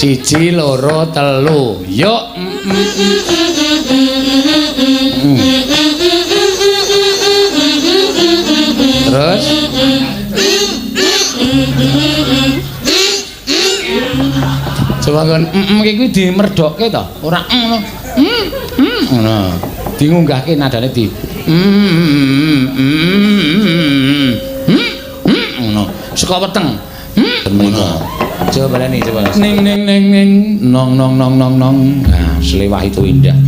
Siji, loro, telu. Yuk. Terus. Coba kon iki kuwi dimerdokke to, ora ngono. Ngono. Dingunggahke nadane di ngono. Saka weteng. Ngono. Coba baleni, coba. Ning ning ning ning nong nong nong nong nong. Nah, selewah itu indah.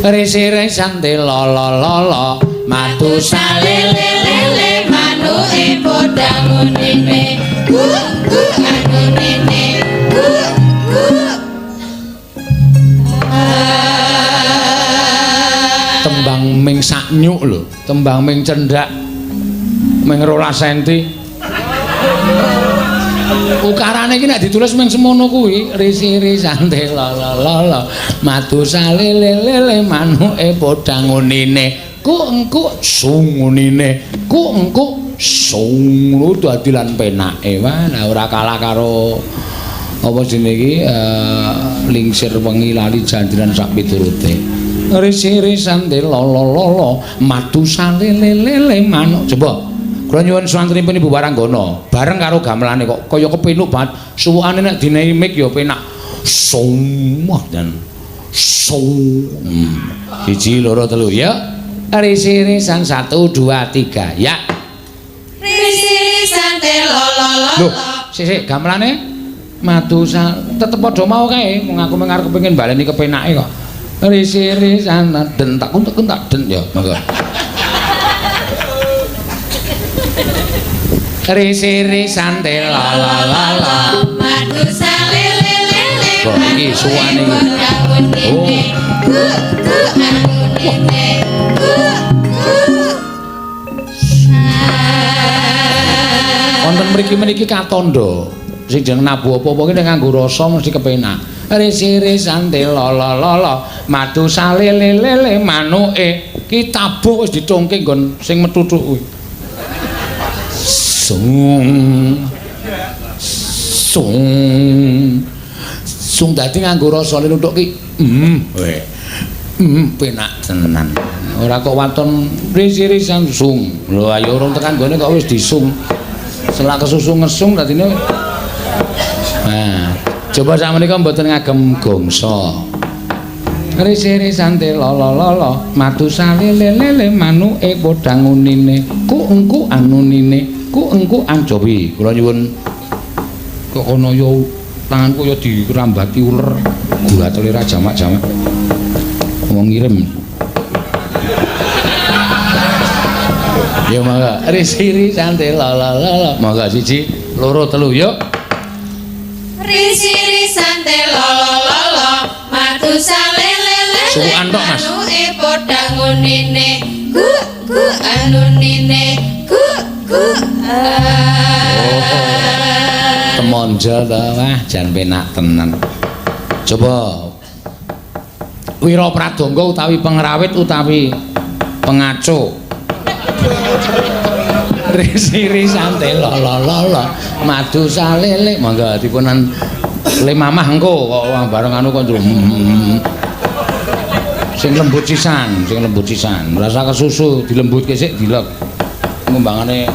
Risi-risante lo lo lo lo matu salele-lele manuke padha ngunine ku ku anunine ku ku. Tembang ming saknyuk lho, tembang ming cendhak ming 12 senti. Ukarane iki nek ditulis ming semono kuwi, risi-risante la la la la matu salele-lele manuke padha ngunine ku engku sungunine ku engku sung dadi lan penake. Wah, lah ora kalah karo apa jenenge iki lingsir wengi lali janjiran sak piturute. Risi-risante la la la la matu salele-lele manuk. Coba kula nyuwun swantenipun Ibu Waranggana bareng karo gamelane kok kaya kepenuk banget. Suwukane nek dinehi mik ya penak. Sung dan sung. Siji, loro, telu ya. Risi-risan 1 2 3 ya. Risi-risante lo lo lo. Lho, sik gamelane matu tetep padha mau kae. Wong aku mung arep kepengin baleni kepenake kok. Risi-risan den tak kuntek tak den ya, monggo. Risi-risante la la la la madu salele-lele. Kok iki suwane iki. Oh. Ku ku anunine ku ku. Wonten mriki meniki katandha sing jeneng nabuh apa-apa ki nek nganggo rasa mesti kepenak. Risi-risante la la la la madu salele-lele manuke ki tabuh wis ditungke nggon sing methuthuk kuwi. Sung sung sung dadi nganggo rasa luthuk ki weh penak tenan. Ora kok waton risi-risan sung. Lho ayo urung tekan gone kok wis disung. Selak kesusu ngesung dadine. Nah, coba sakmenika mboten ngagem gongso. Risi-risante la la la la madu salele-lele manuke padha ngunine ku engku anunine ku engku ancowi. Kula nyuwun kok ana ya tanganku ya dirambati uler guratele ra jamak-jamak. Wong ngirim. Ya mangga risi-risante la la la la. Mangga siji, loro, telu yuk. Risi-risante la la la la madu salele-lele Suwukan tok, Mas. Manuke padha ngunine ku ku anunine ku ku. Temonjo to, wah jan penak tenan. Coba Wira Pradangga utawi pengrawit utawi pengaco. Risi-risante la la la la madu salele. Monggo dipunan le mamah engko kok bareng anu kok sing lembut sisan, sing lembut sisan. Rasa kesusu dilembutke sik dilek. Ngembangane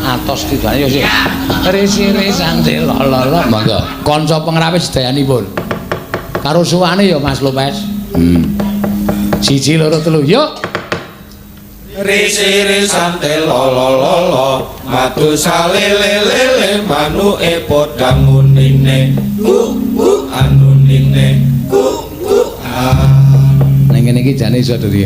atos tibane ya sik. Risi-risante la la la. Monggo kanca pengrawit sedayanipun. Karo suwane ya Mas Lopez. Siji, loro, telu yuk. Risi-risante la la la la madu salele-lele manuke padha ngunine ku ku anunine ku ku. Ning kene iki jane iso dadi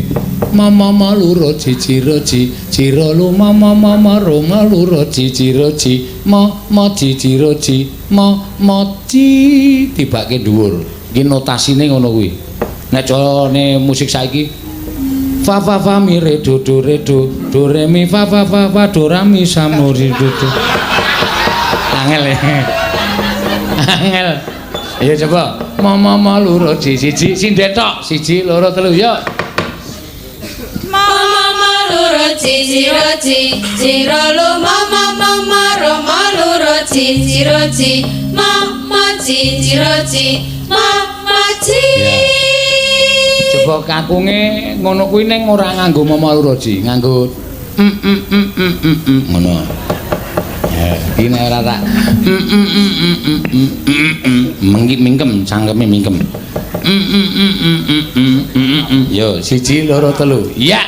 mama ma loro ji ro ji ji ro lu mama mama ro ma loro ji ro ji ma ma ji ro ji ma ma ji tibake dhuwur. Iki notasine ngono kuwi. Nek carane musik saiki fa fa fa mi re do do re do do re mi fa fa fa fa do ra mi sa mo ri do do. Angel. Angel. Ayo coba. Mama ma loro ji siji sindhen tok siji loro telu yo. Mama ma loro ji ji ro ji ji ro lu mama mama ro ma loro ji ji ro ji ma ma ji ji ro ji ma ma ji. Coba kakunge ngono kuwi ning ora nganggo mama loro ji, nganggo mm mm mm mm mm mm ngono. Ya, iki nek ora tak mm mm mm mm mm mm mm mm mengki mingkem cangkeme mingkem. Mm mm mm mm mm mm mm mm. Yo, 1 2 3. Ya.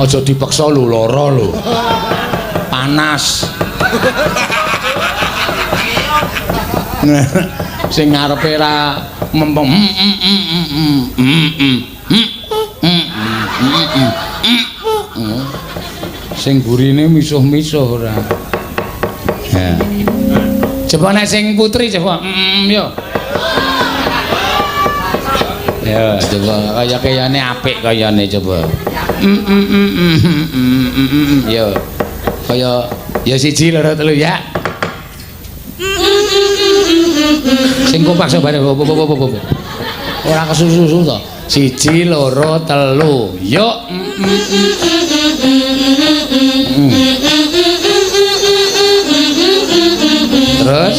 Aja dipeksa lho, lara lho. Panas. Sing ngarepe ra mempeng mm mm mm mm mm mm mm mm mm mm. Sing burine misuh-misuh ora. Ya. Coba nek sing putri coba yo. Ya, coba kaya kayane apik kayane coba. Mm mm mm mm mm mm. Yo. Kaya ya 1 2 3 ya. Sing kompak sobare opo. Ora kesusu-susu to. 1 2 3. Yo. Terus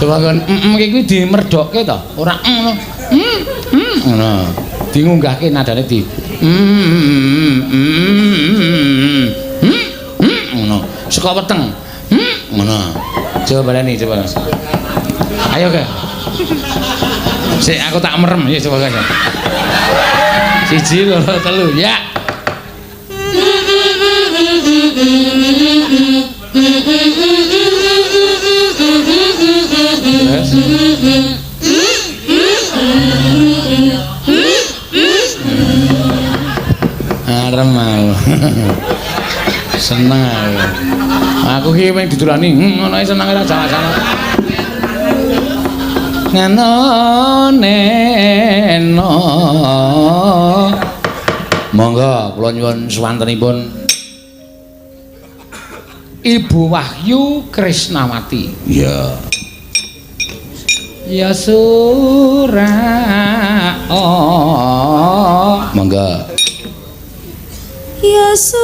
coba kon iki kuwi dimerdokke to, ora ngono. Ngono. Dingunggahke nadane di ngono. Saka weteng. Ngono. Coba baleni coba. Ayo ke. Sik aku tak merem ya coba kae. 1 2 3 ya. Terus arem aku. Seneng aku. Aku ki mung didolani ngono ae seneng ora salah-salah. Ngono neno. Monggo kula nyuwun swantenipun Ibu Wahyu Krisnawati. Iya. Ya sura oh. Monggo. Ya sura